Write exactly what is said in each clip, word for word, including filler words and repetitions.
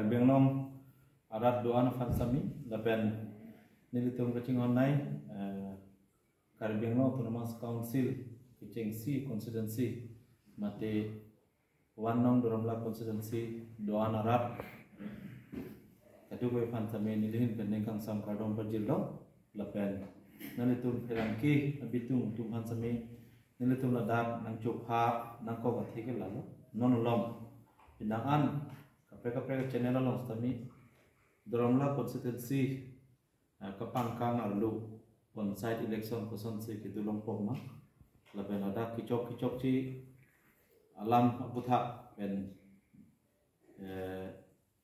Karbi Anglong arat do-an aphan sitame lapen nelitum kachinghon nai, eh, Karbi Anglong Autonomous Council kechengsi constituency mate one nong Duar Amla constituency do-an arat kadokave aphan sitame nelihin pen ning kangsam kardom pajirlo lapen nelitum pherangke abitung atum aphan sitame nelitum ladak nangchopha nangkok athe ke lalo non along pinang an kaprek kaprek channel along sitame Duar Amla constituency, ah, kapangkang arlo panchayat election kosonsi kedo longpo ma lapen ladak kechok kechokche alam aputhak pen, eh,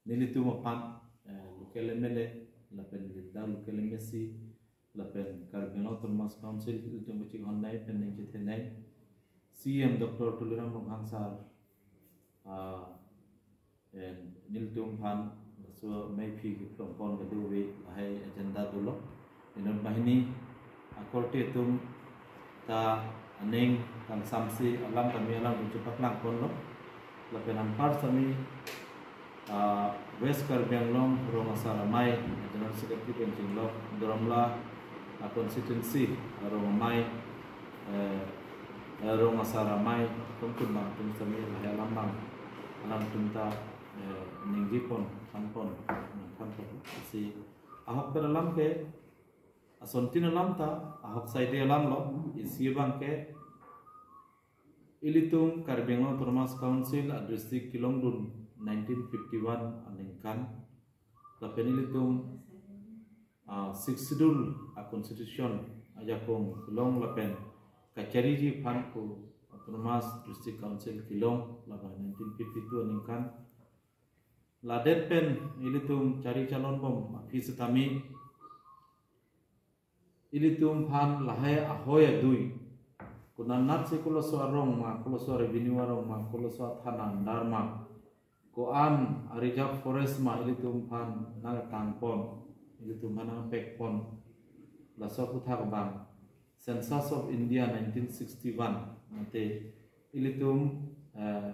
nelitum aphan, eh, local M L A lapen ladak local M A C lapen Karbi Anglong Autonomous Council ilitum kachinghon nai pen ning chethe nai C E M Doctor Tuliram Ronghang sir, ah, en nelitum aphan so mephi kephlong pon kadokave lahai agenda dolo. Inut banghini akorte atum ta aning kangsamsi alam kami alam atum chepaklang ponlo. Lapen anpar sitame, ah, West Karbi Anglong Rong Asar Amei General Secretary pen chinglok Duar Amla, ah, constituency Rong Amei, eh, eh, Rong Asar Amei atum kun bang atum sitame lahai alam bang alam atum ta, eh, ningje pon than pon than pon si ahok pen alam ke asontin alam ta ahok saide alam lo. Isi abang ke ilitum Karbi Anglong Autonomous Council a district kelongdun nineteen fifty-one aningkan lapen ilitum, ah, Sixth Schedule a constitution ajakong kelong lapen kachariji aphan ko Autonomous District Council kelong labang nineteen fifty-two aningkan. Ladet pen ilitum chari chalon bom aphi sitame ilitum aphan lahai ahoi adui, konat natsi koloso arong ma, koloso revenue arong ma, koloso athana andar ma, ko-an a reserve forest ma ilitum aphan nangtang pon, ilitum aphan nangpek pon, laso aputhak abang Census of India nineteen sixty-one mate ilitum, eh,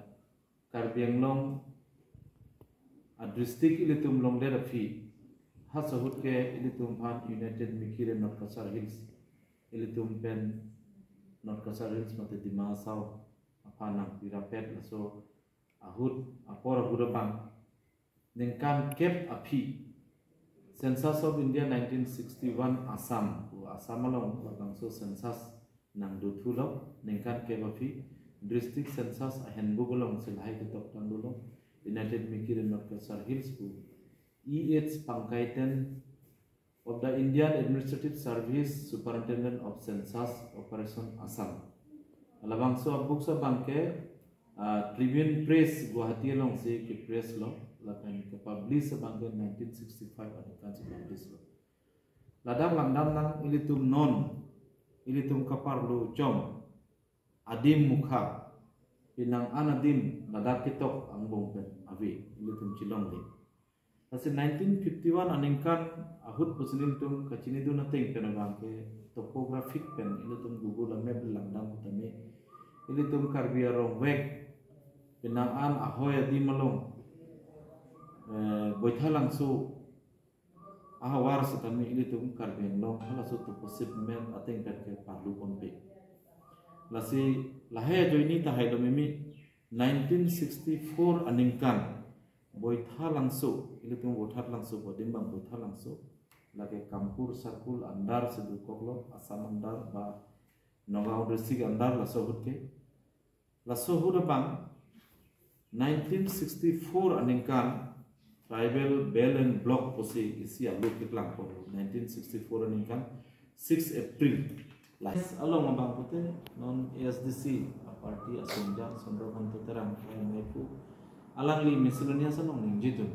Karbi Anglong a district ilitum longdet aphi, halaso ahut ke ilitum aphan United Mikir and North Cachar Hills, ilitum pen North Cachar Hills mate Dima Hasao aphan nangpirapet, laso ahut apor ahut abang ningkan kep aphi Census of India nineteen sixty-one Assam, o Assam along labangso census nangdothulo, ningkan kep aphi district census a handbook alongsi lahai ketok tangdolo, United Mikir and North Cachar Hills pu E H Pankaiten of the Indian Administrative Service, Superintendent of Census Operation Assam. Labangso abooks abang ke, ah, Tribune Press Guwahati alongsi kepress lo, lapen kepublish abang ke nineteen sixty-five aningkan si publish lo. Ladak langdam nang ilitum non, ilitum kaparlo chom adim mukha, pinang an adim ladak ketok angbong pen ave, ilitum chelongle. Lasi nineteen fifty-one aningkan ahut pusi nelitum kachinidun ateng pen abang ke topographic pen ilitum Google a map langdam tame ilitum Karbi arong vek, pinang an ahoi adim along, eh, Boithalangso ahavar sitame ilitum Karbi Anglong halaso topoship map ateng pen ke parlu ponpe. Lasi lahai ajoine tahai do mimi nineteen sixty-four aningkan Boithalangso, ilitum Boithalangso, bodim bang Boithalangso, lake Kampur circle under si dokoklo, Assam under ba Nagaon district under laso ahut ke. Laso ahut abang nineteen sixty-four aningkan Tribal Belt and Block pusi isi alu keklang pon nineteen sixty-four aningkan six April. Last along abang pute non A S D C a party asonjang Chandrakanta Terang kaya maipu alangli miscellaneous along ningjedun.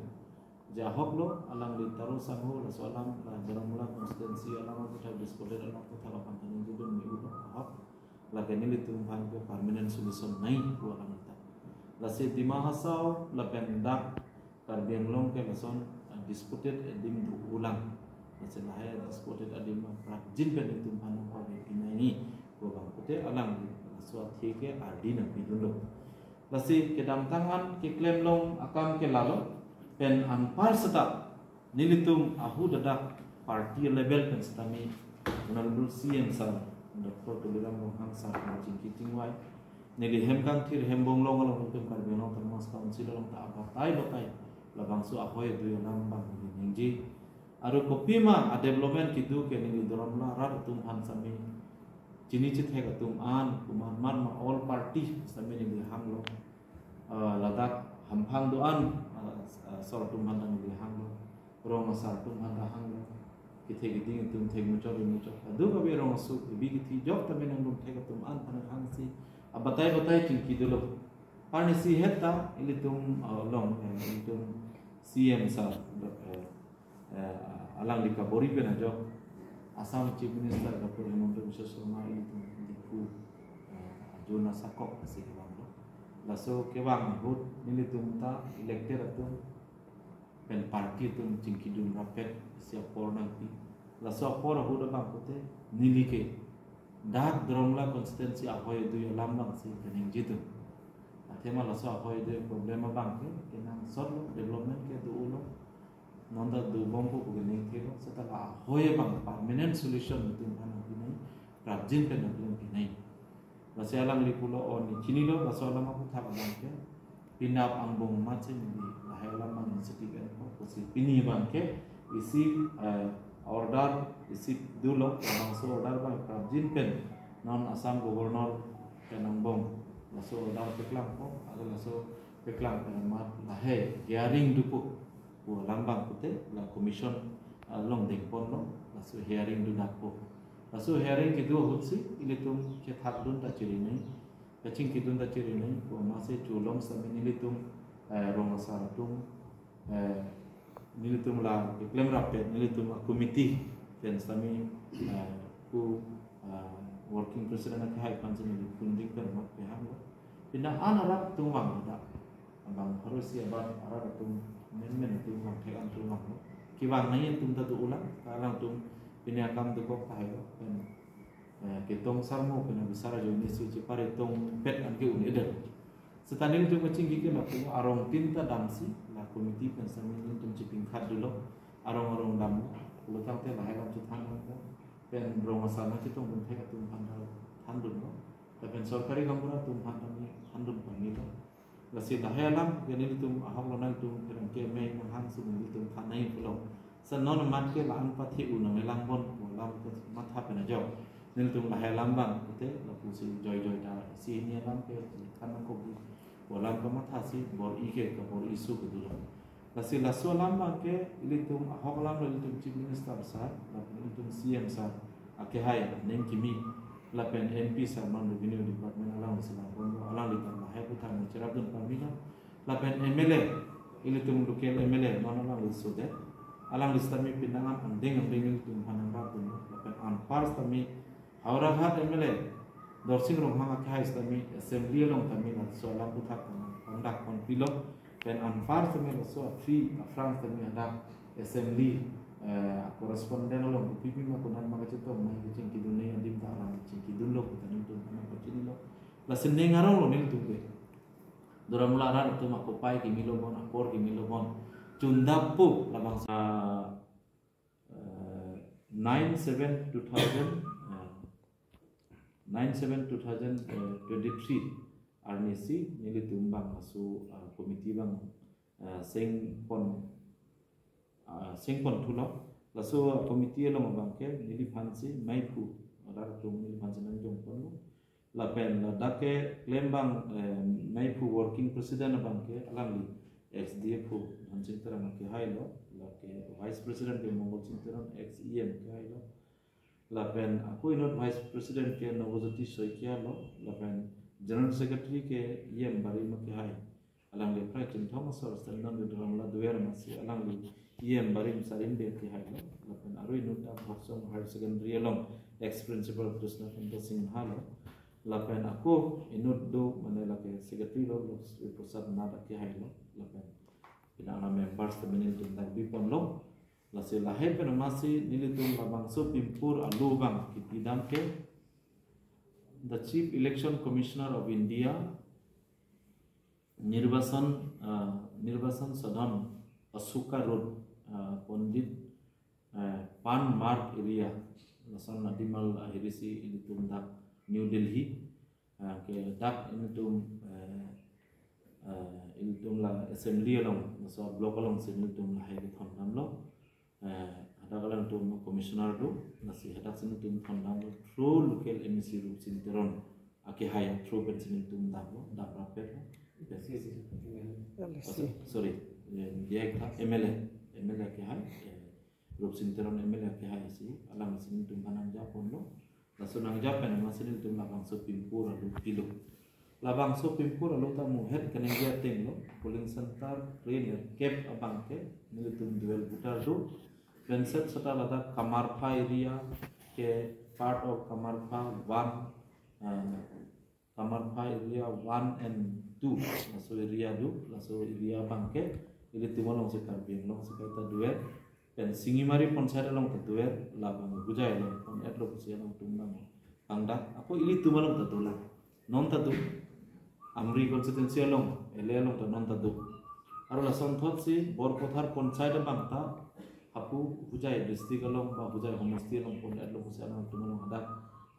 Ja ahok lo alangli taro sangho laso alam la Duar Amla constituency alam aputhak disputed alam aputhak aphan ningjedun mi ulo ahok. Lake nelitum aphan ke permanent solution nai pu alam ta. Lasi Dima Hasao lapen dak Karbi Anglong ke lason, ah, disputed adim do ulang. Lasi lahai disputed adim aphrang jin pen nelitum aphan nangpave pinai ni pu abang pute alang laso athe ke ardi nangpidunlo. Lasi kedamtang an keklem long akam ke lalo. Pen anpar seta nelitum ahut adak party level pen setame Honorable C M sir, Doctor Tuliram Ronghang sir pen chingki chingvai. Neli hem kangthir hem bonglong along, nelitum Karbi Anglong Autonomous Council along ta abatai batai labangso ahoi adui alam abang neli ningje. Aru kopima a-development kedo ke neli Doramla arat atum aphan setame chini chethek atum an, komat mat ma all party setame neli hanglo. Ah, ladak hamphang do-an, ah, ah, sor atum aphan ta neli hanglo, rong asar atum aphan ta hanglo, kethe keding atum thek muchot muchot, adu kabe rong asu kebi kethi jok tame nangdun thek atum an aphan hangsi abatai batai chingki dolo. Arnisi het ta ilitum, ah, along, eh, ilitum C M sir, eh, eh, alangli kabor-i pen ajok Assam Chief Minister Doctor Himanta Biswa Sarma ilitum Diphu, eh, ajona sakok asi kevanglo. Laso kevang ahut nelitum ta elected atum pen party atum chingkidun rapet isi apor nangpi. Laso apor ahut abang pute neli ke dak Doramla constituency ahoi adui alam abang si kaningje dun. Athema laso ahoi adui problem abang ke kenangsotlo, development ke do-olo, non ta dobompo pu kaningthelo, seta la ahoi abang permanent solution nelitum aphan nangpinai, prapjin pen nangpinai. Lasi alangli pulo, o ne chinilo, laso alam aputhak abang ke penap angbong amat si neli lahai alam abang initiative enpo, lasi pini abang ke isi, eh, order isi dolo, labangso order abang prapjin pen non Assam Governor pen angbong laso order paklangpo, agar laso paklang pen amat lahai hearing dopo pu alam abang pute la commission along dengponlo, laso hearing do dakpo. Laso hearing kedo ahut si ilitum kethakdun ta chirinei, kachingkidun ta chirinei, pu amatsi cholom setame nelitum, eh, rong asar atum, eh, nelitum la keklem rapet, nelitum a-committee pen setame, eh, ku, eh, working president akehai aphan si neli funding pen amat pehanglo. Pini an arat atum vang dak abang pharo isi abat arat atum menmen atum vang, thek an atum vanglo. Kevang nangji atum ta do-olang, ta alangtum pini akam dokok tahailo, pen, eh, ketong sarmo pen abisar ajoinesi chepare tongpet an ke un-edetlo. Seta nelitum kachingki ke lapu arong tin ta damsi la committee pen setame nelitum chipingkhat dolo, arong arong damlo, pulo tangte lahai alam chethan damlo, pen rong asar nangchetongdun thek atum aphan ta thandunlo, lapen sorkari gaonbura atum aphan ta neli thandun pamelo. Lasi lahai alam ke nelitum ahok lonang atum pherangke amei nanghangsi nelitum than nangji pulo. Seta non amat ke la-an pathe-un nanglangpon pu alam ke matha pen ajok nelitum lahai alam abang pute lapusi joijoi ta isi hini alam ke than nangkokji pu alam kamathasi bor-i ke kabor-i su kedo lo. Lasi laso alam abang ke ilitum ahok alam lo, ilitum Chief Minister sir, lapen ilitum C M sir akehai aning kimi, lapen M P sir non Revenue Department alanglisi langponlo, alangli ta lahai aputhak nangcherapdun pamelo, lapen M L A, ilitum local M L A non alangli sodet, alangli setame penang an angdeng angdeng ilitum aphan nangrapdunlo, lapen anpar setame Howraghat M L A Dorsing Ronghang akehai setame assembly along tame laso alam aputhak tame pangdak pangpilo, pen anpar setame laso a-three aphrang setame hadak assembly, eh, correspondent along kopi pima konat ma kachetong ma kachingkidun nangji adim ta alam chingkidunlo pu ta nelitum aphan pachinilo. Lasi ning aronglo nelitum ke. Doramla arat atum akopai kimi lo bon, apor kimi lo bon. Chundappo labangso, eh, nine seven two thousand, eh, nine seven two thousand twenty-three arnisi nelitum abang laso, eh, committee abang, eh, sengpon, eh, sengpon thulo. Laso committee along abang ke neliphansi maiphu, arat atum neliphansi nangjongponlo. Lapen ladak ke klembang, eh, maiphu working president abang ke alangli ex D F O Dhansing Terang akehai lo, lake vice president ke Mongol Sing Teron, ex E M akehai lo. Lapen ako inut vice president ke Nobojyoti Saikia lo, lapen general secretary ke E M Barim akehai. Alangli prai Chinthong asor stand non ke Doramla dover amatsi alangli E M Barim Sarimbe akehai lo, lapen aro inut ta Bhoksong Higher Secondary along ex principal Krishna Kanta Singha lo, lapen ako inut do mane lake secretary lo, Lokshri Prasad Nath akehai lo, lapen penang an members ta minin tum dak biponlo. Lasi lahai pen amatsi nelitum labangso pimpur alo abang kipi dam ke, the Chief Election Commissioner of India, Nirbachan, uh, Nirbachan Sadhan Suka Road, uh, Pandit, uh, Pan Marg area, lason adim ahirisi ilitum dak New Delhi, uh, ke dak ilitum, uh, uh, ilitum la assembly along, laso block alongsi ilitum lahai kethondamlo. Eh, hadak alangtum commissioner do, lasi hadaksi nelitum thondamlo through local M A C Rupsing Teron akehai through pensi nelitum damlo, damrap-etlo. Oh, so-, sorry, eh, dia kita M L A, M L A akehai, eh, Rupsing Teron M L A akehai si, alangsi nelitum aphan nangjaponlo. Laso nangjap pen amatsi nelitum labangso pimpur alu pilo. Labangso pimpur alu ta muhet keningje atenglo, polling center kre-nerkep abangke nelitum dual voter do. Penset seta ladak Kamarpha area ke part of Kamarpha one, eh, Kamarpha area one and two, laso area do, laso area abangke ilitum alongsi Karbi Anglong si kaita dual, pen Singimari Panchayat along ta dual, labang Hojai along pon-etlo pusi alangtum nang pangdak, ako ilitum along ta dolang. Non ta do, Amri constituency along, L A along ta non ta do. Aro lasonthotsi Borpathar Panchayat abang ta hapu Hojai district along ba Hojai homosti along pon-etlo pusi alangtum along hadak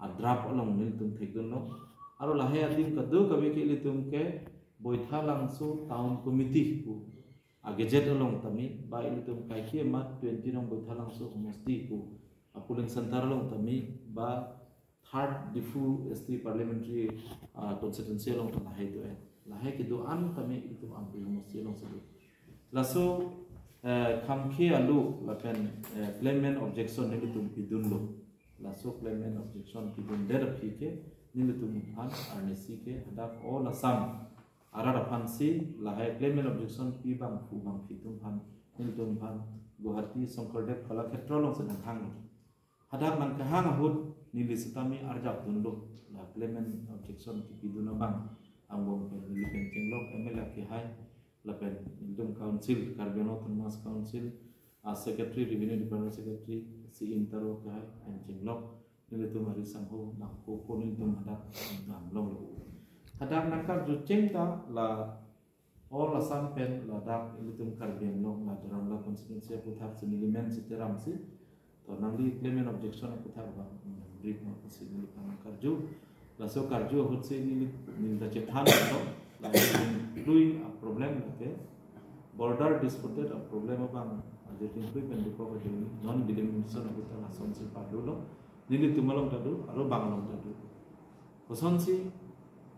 adrap along nelitum thekdunlo. Aro lahai adim kadokave ke ilitum ke Baithalangso Town Committee pu agazette along tame ba ilitum kaike amat twenty nong Baithalangso homosti pu apolling center along tame ba third Diphu S T parliamentary, ah, constituency along ta lahai do-et. Lahai kedo-an tame ilitum Amri homosti alongsi do. Laso, eh, khamkhe alu lapen, eh, claim and objection nelitum pidunlo. Laso claim and objection pidundet aphi ke nelitum aphan arnisi ke hadak all Assam arat aphansi lahai claim and objection pi bangphu bangphi atum aphan, nelitum aphan Guwahati Shankardev Kalakshetra alongsi nanghanglo. Hadak nangkehang ahut neli sitame arjapdunlo, la claim and objection kipidun abang, angbong pen neli pen chenglok M L A akehai, lapen nelitum council, Karbi Anglong Autonomous Council a secretary, Revenue Department secretary, C Ingtaro akehai pen chenglok, nelitum ari sangho nangkokpo, nelitum hadak damlonglo. Hadak nangkarjucheng ta la all Assam pen ladak ilitum Karbi Anglong la Duar Amla constituency aputhaksi neli men Sitaram si. To nangli claim and objection aputhak abang, mm, brief ma pusi neli aphan karju. Laso karju ahutsi neli, neli ta chethanlo. La neli lui aproblem lake border disputed aproblem abang, ajo tingpui pen dukok ajo non delimitation ahut ta lasonsi padulo. Nelitum along ta do, aro bang along ta do. Kosonsi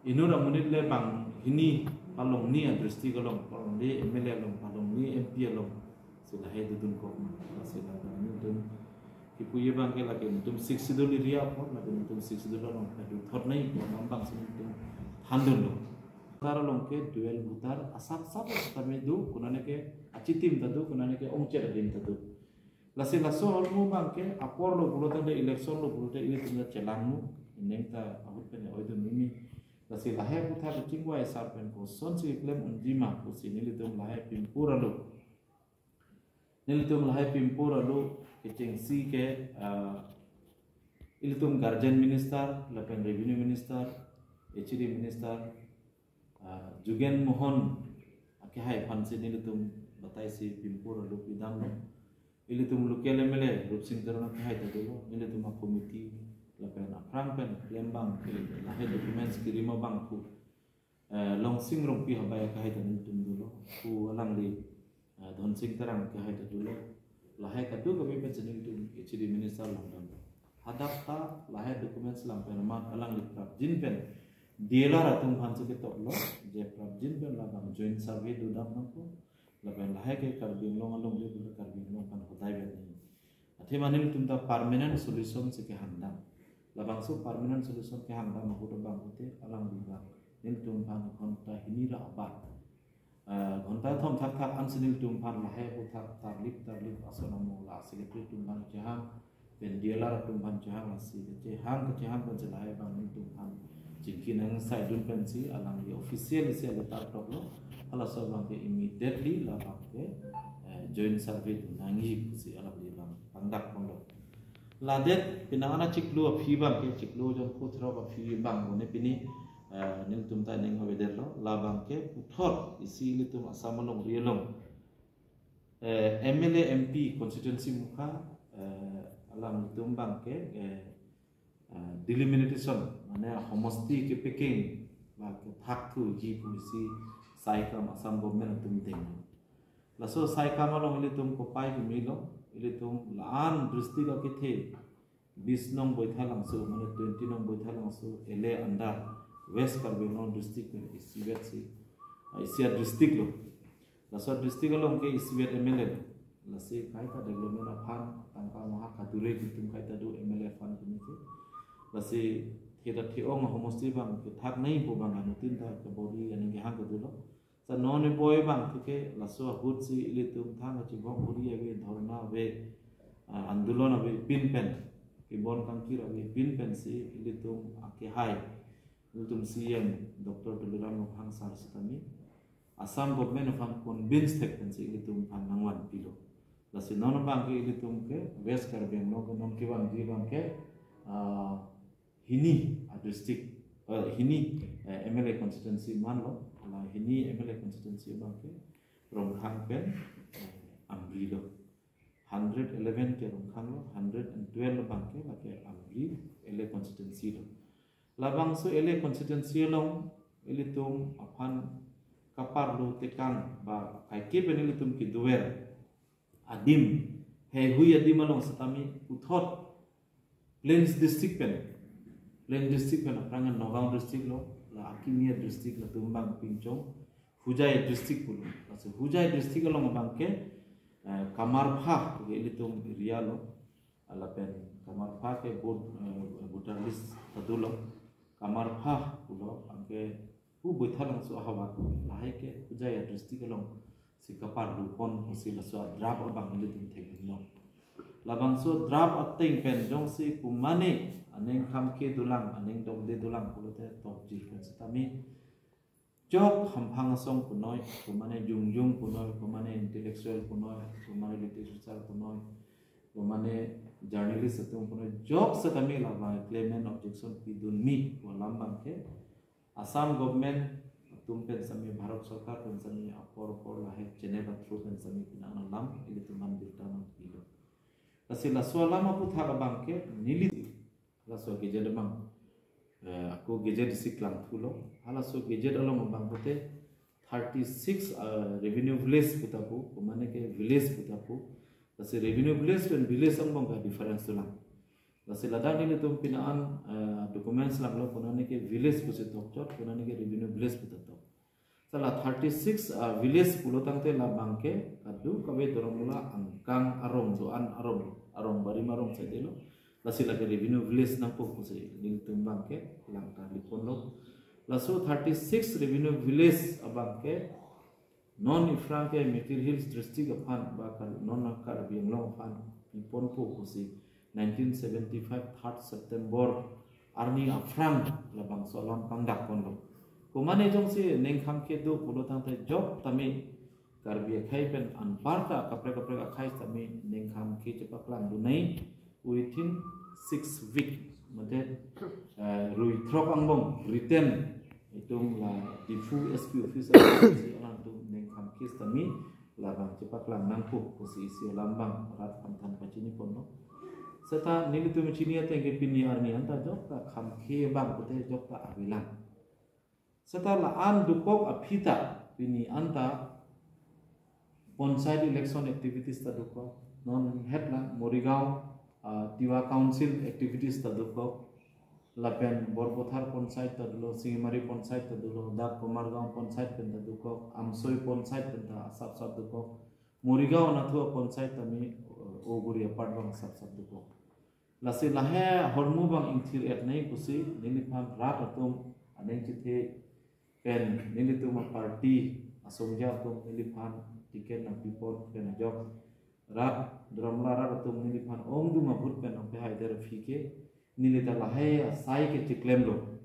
inut amonit le banghini palongni a-district along, palongni M L A along, palongni M P alongsi lahai dodunkok ma, lasi la nelitum kipuji abangke lake nelitum Sixth Schedule area apot, lake nelitum Sixth Schedule along padu thot nangji apot, nang bangsi nelitum thandunlo. Voter along ke dual voter asap sap tame do, konane ke achitim ta do, konane ke ongchet adim ta do. Lasi laso ahormu abangke apor lo pulote, de election lo pulote ilitum ta chelangno, ineng ta ahut pen oidun mimi. Lasi lahai aputhak kachingvai asar pen kosonsi keklem unji ma pusi nelitum lahai pimpur alu, nelitum lahai pimpur alu kechengsi ke, ah, ilitum guardian minister, lapen revenue minister, H A D minister, ah, Jugen Mohan akehai aphansi nelitum bataisi pimpur alu pidamlo. Ilitum local M L A Rupsing Teron akehai ta dolo, nelitum a-committee lapen aphrang pen klembang ke lahai documents kirima abangphu, eh, Longsing Rongpi Habai akehai ta nelitum dolo, pu alangli, eh, Dhonsing Terang akehai ta dolo. Lahai kadokave pensi nelitum H A D minister along dam. Hadak ta lahai documents lam pen amat alangli prapjin pen D L R atum aphansi ketoklo, je prapjin pen labang joint survey dodam nangkok. Lapen lahai ke Karbi Anglong alongle, Karbi Anglong aphan hodai pen ni. Athema nelitum ta permanent solution si kehangdam. Labangso permanent solution kehangdam ahut abang pute alangli abang nelitum aphan ghonta hini ra abat, eh, ghonta thom thakthak ansi nelitum aphan lahai aputhak tarlip tarlip ason amo la secretary atum aphan chehang, pen D L R atum aphan chehang, lasi kechehang kechehang pensi lahai abang nelitum aphan chingki nangsaidun pensi alangli official isi a-letter toklo. Halaso abangke immediately labangke, eh, joint survey do nangji pusi alangli abang pangdakponlo. Ladet penang an achiklo aphi abangke, chiklo jongphu throk aphi abang bone pini, eh, nelitum ta ning avedetlo. Labangke puthot isi ilitum Assam alongri along Eh, M L A M P constituency mukha, eh, alanglitum abangke, eh, eh, delimitation, mane homosti kepacking ba kethak thuji pusi saikam Assam government atum deng. Laso saikam along ilitum kopai kimi lo, ilitum la-an district akethe bis nong Baithalangso, mane twenty nong Baithalangso, L A under West Karbi Anglong district pen isivet si, ah, isi a-district lo. Laso district along ke isivet M L A lo. Lasi kaita development aphan tangka maha kadure ilitum kaita do M L A aphan kimi ke. Lasi theda the-ong homosti abang kethak nai pu abang anutin ta kebor-i aning kehang kedo lo. Sa non iboi abang ke laso ahut si ilitum thang kachibong uri ave, dhorna ave, ah, andolon avepin pen, kebon kangkir avepin pen si ilitum akehai, ilitum C M Doctor Tuliram Ronghang sir sitame Assam government aphan convince thek pen si ilitum aphan nangvanpilo. Lasi non abangke ilitum ke West Karbi Anglong ke non kevangji abangke, ah, hini a-district, eh, hini, eh, M L A constituency manlo, la hini M L A constituency abangke Ronghang pen, eh, Amri lo. Hundred eleven ke Ronghang lo, hundred and twelve abangke lake Amri L A constituency lo. Labangso L A constituency along ilitum aphan kaparlu tekang ba kaike pen ilitum kedover adim, heihui adim along sitame puthot Plains district pen, Plains district pen aphrang Nagaon district lo, la akimi a-district latum abang pinchong Hojai district pulo. Lasi Hojai district along abangke, eh, Kamarpha ke ilitum area lo, lapen Kamarpha ke vote, eh, voter list ta dolo. Kamarpha pulo, anke pu Baithalangso ahavar lahai ke Hojai a-district along si kaparlu pon pusi laso a-draft abang ilitum theklong. Labangso draft ateng pen jongsi komane aning khamkhe dolang, aning dokde dolang pulote tokjir pen sitame jok hamphang asong punoi, komane jongjong punoi, komane intellectual punoi, komane literature punoi, komane journalist atum punoi, jok sitame labang claim and objection pidunmi pu alam abangke Assam government atum pen sitame, Bharat Sarkar pen sitame, apor apor lahai channel a-through pen sitame pinang alam ilitum aphan birta nangpilo. Lasi laso alam aputhak abangke neli laso gazette abang, eh, ako gazette isi klangthulo. Halaso gazette along abang pulote thirty-six, eh, revenue village pu ta pu, komane ke village pu ta pu. Lasi revenue village pen village angbong ka difference dolang. Lasi ladak nelitum pinang an, eh, documents langlo, konane ke village pusi tokchot, konane ke revenue village pu ta tok. Sa la thirty-six, ah, village pulo tangte labangke kadokave dorong la angkang arong do-an arong, arong barim arong side lo. Lasi lake revenue village nangpo pusi nelitum abangke langta lipon lo. Laso thirty-six revenue village abangke non iphrang ke Mikir Hills district aphan ba kar-, non Karbi Anglong aphan piponpo pusi nineteen seventy-five third September arni aphrang labangso alam pangdak ponlo. Komane jongsi ningkham kedo pulo tangte jok tame Karbi akhei pen anparta kaprek kaprek akhei tame ningkham ke chepaklang dunai within six week, mate, eh, rui throk angbong written itum la Diphu S P office alangtum ningkham ke tame labang chepaklang nangpo pusi isi alam abang rat aphan than pachini ponlo. Seta nelitum chini ateng ke pini arni anta jok ta khamkhe abang pulote jok ta avelang. Seta la-an dokok aphi ta pini anta panchayat election activities ta dokok. Non hetlang Morigaon, ah, Tiwa Council activities ta dokok. Lapen Borpathar panchayat ta dolo, Singimari panchayat ta dolo, dak Komargaon panchayat pen ta dokok, Amsoi panchayat pen ta asap sap dokok, Morigaon anatthu panchayat tame, eh, oguri apart abang asap sap dokok. Lasi lahai ahormu abang ingthir-et nai pusi neliphan rat atum aning chethe pen nelitum a-party asongja atum neliphan ticket nangpipon pen ajok rat, Dramla rat atum neliphan ongdung ahut pen nangpehai der aphi ke neli ta lahai asai ke chiklemlo.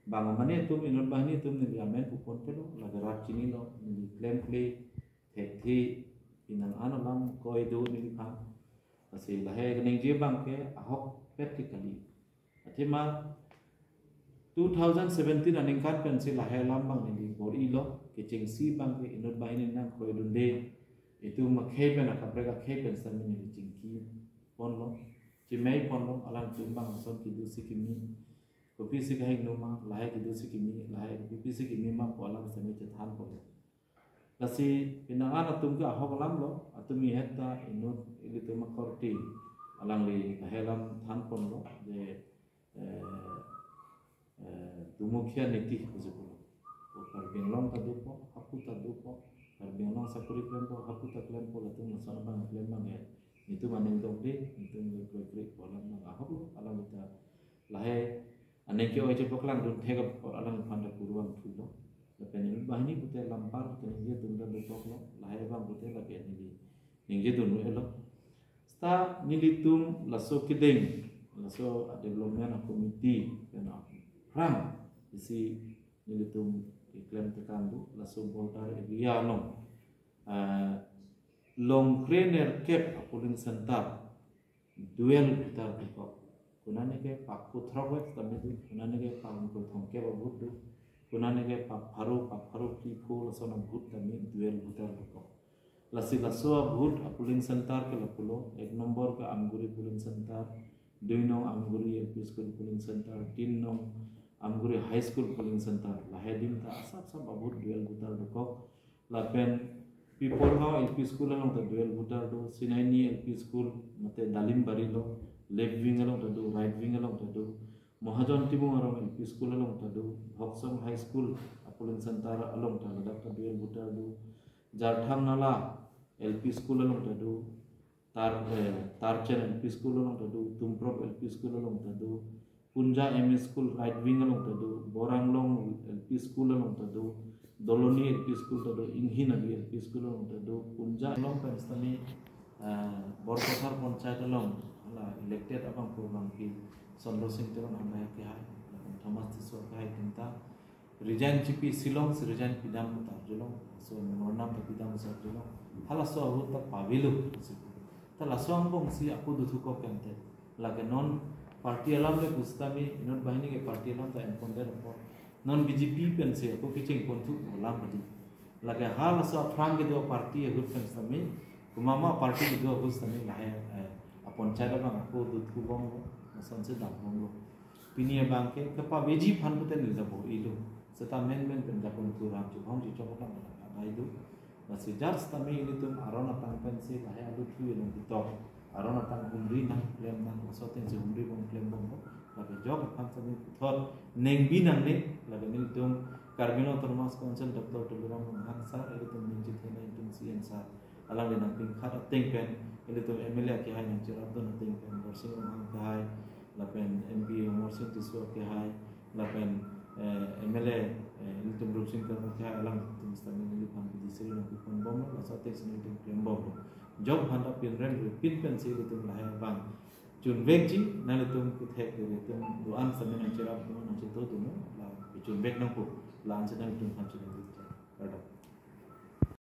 Bang mane atum inut banghini atum neli amen pupon pelo, lake rat chinilo, neli klemkle thekthe, pinang an alam koi do neliphan. Lasi lahai kaningje abangke ahokpet ke kali. Athema two thousand seventeen aningkan pensi lahai alam abang neli bor-ilo, kechengsi abangke inut banghini nangkroidunde, Itum akhei pen, akaprek akhei pen sitame neli chingki ponlo, chimei ponlo, alangtum bang ason kedo si keme, kopisi kahingno ma, lahai kedo si keme, lahai kopisi keme ma pu alam sitame chethan ponlo. Lasi pinangan atum ke ahok alam lo, atum ihet ta inut ilitum akorte alangli lahai alam than ponlo, je, eh, eh, Dumukhia niti pusi pulo. O Karbi Anglong ta dopo, hapu ta dopo, Karbi Anglong sakori klempo, hapu ta klempo, latum lason abang klem abang ya. Itum aning dokde, itum le kroikre pu alam abang ahok lo, alangli ta lahai aning ke-oi chepaklangdun thek alangphan ta purvangthulo. Lapen inut banghini pute lampar pute ningjedun ta dokoklo, lahai abang pute lake neli ningjedun elo. Seta nelitum laso kedeng, laso development committee pen aphrang isi nelitum keklem tekan do, laso border area along, eh, longkre nerkep a polling center dual voter dokok. Konane ke pak pho throk vet tame do, konane ke pak ingkoi thomkep a vote do, konane ke pak pharo, pak pharo phli pho lason a vote tame dual voter dokok. Lasi laso a vote a polling center ke lapulo, ek nombor ke Amguri polling center, dui nong Amguri L P school polling center, tin nong Amguri High School polling center. Lahai adim ta asap asap a vote dual voter dokok. Lapen Pipolgaon L P school along ta dual voter do, Sinaini L P school, mate Dalimbari lo, left wing along ta do, right wing along ta do, Mahajon Timung arong L P school along ta do, Hoksong High School a polling center along ta ladak ta dual voter do, Jarthang Nala L P school along ta do, Tar, eh, Tarchen L P school along ta do, Tumprok L P school along ta do, Punja M E school right wing along ta do, Boranglong L P school along ta do, Doloni L P school ta do, Inghin Abi L P school along ta do, Punja along pen sitame, eh, Borpathar Panchayat along, hala elected abang phu abang ke Chandra Sing Teron Hambai kehai, lapen Thomas Tisso kehai atum ta resign chipi, Shillong si resign pidam puta arjulong, so memorandum ta pidam si arjulong. Halaso ahut ta pavelo. Ta laso angbong si ako dothu kok kente. Lake non party alam le pusitame, inut banghini ke party alam ta enpon det apot. Non B J P pensi ako kecheng ponthu alam padi. Lake halaso aphrang kedo party ahut pen sitame, komat ma party kedo ahut sitame lahai, eh, a panchayat abang ako dothu bomlo, lasonsi dam bomlo. Pini abang ke kepaveji aphan pute neli ta bo-ilo. Seta menmen pen jakong turam chubhong chichok abang adai do. Lasi jar sitame ilitum aron atang pensi lahai alu thu ilong kitok. Aron atang humri nangklem nang, laso atengsi humri bom klem bomlo. Lapen jok aphan sitame puthot nengbi nangne, lapen ilitum Karbi Anglong Autonomous Council Doctor Tuliram Ronghang sir, ilitum ningje thena ilitum C M sir, alangli nangpingkhat ateng pen, ilitum M L A kehai nangcherapdun ateng pen, Borsing Ronghang kehai, lapen M P Amarsing Tisso kehai, lapen, eh, M L A, eh, ilitum Rupsing Teron kehai, alangtum sitame neliphan pidi seri nangpipon bomlo, laso atengsi nelitum klem bomlo. Jok aphan ta pinrem ripin pensi ilitum lahai abang chunvekji, nanglitum kethek ilitum do-an sitame nangcherapdun, nangchetongdun, la chunvek nangpo, la-an si nanglitum aphan chunvek. Kardom.